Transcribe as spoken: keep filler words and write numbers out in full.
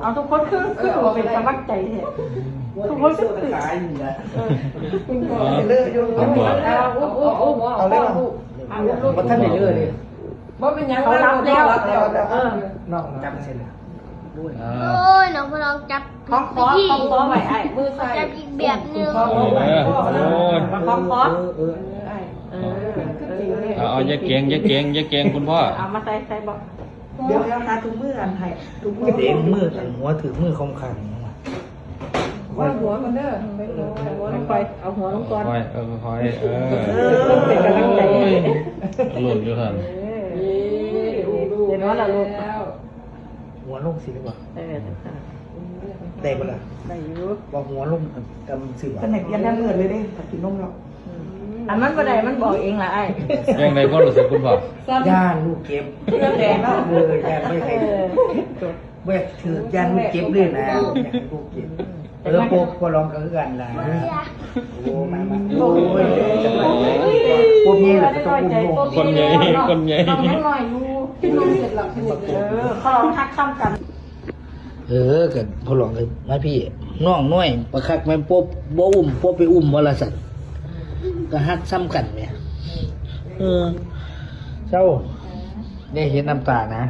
เอาทุกคนคือคือเอาเป็นสมัครใจแท้ทุกคนคือคือ ตายอยู่นะ เออ เลิกอยู่ เอาบ่ เอาอุ้มอุ้มอุ้ม เอาเลยเหรอ ลูก บ่ทันได้เลิกเลย ว่าเป็นหยัง เขารับแล้ว รับแล้ว เออ น้องจับเสร็จแล้ว อ่า โอ้ยน้องพอลองจับ คล้องคอคล้องคอไว้ไอ้มือ ใส่ ใส่ จับอีกแบบหนึ่ง คล้องคอไว้ เออโอ้ย มาคล้องคอ เออเออ ไอ้ เออเออ เอาเอาอย่าเก่งอย่าเก่งอย่าเก่งคุณพ่อ เอามาใส่ใส่บ่ เดี๋ยวเดี๋ยวหาถุงมืออันให้ถุงมือ เต็มมือกันหัวถือมือคมขัน ว่าหัวมันเด้อไปหัวไปหัวลงไป เอาหัวลงก่อน ค่อยเออค่อยเออ เออเป็นกำลังใจ หลุดอยู่หัน เออเดี๋ยวว่าละลูก หัวลงสิหรือเปล่า เออ ได้ปะล่ะ ได้อยู่ ว่าหัวลงกำสิวะ เป็นไหนเปลี่ยนได้เมื่อเลยเด้ถ้ากินนมแล้ว อันมันบ่ได้มันบอกเองล่ะไอ้ ยังไงพ่อรู้สึกคุณพ่อ ย่านลูกเก็บ เรื่องแดงแล้ว เออย่านไม่ใคร เออ เว้ยถือย่านลูกเก็บเลยนะย่านลูกเก็บเออพวกพอลองกันกันนะโอ้มามาโอ้ยพวกนี้แหละก็ต้องอุ้มลูก คนใหญ่คนใหญ่ เรายังน้อยอยู่ ที่นอนเสร็จหลับสนิทเลย เออเขาลองทักซ้ำกัน เออกันพอลองกันมาพี่น้องน้อยประคักแม่นปุ๊บบ่อุ้มปุ๊บไปอุ้มบ่ละสันก็ฮักซ้ำกันเนี่ยเออเจ้าได้เห็นน้ำตานะ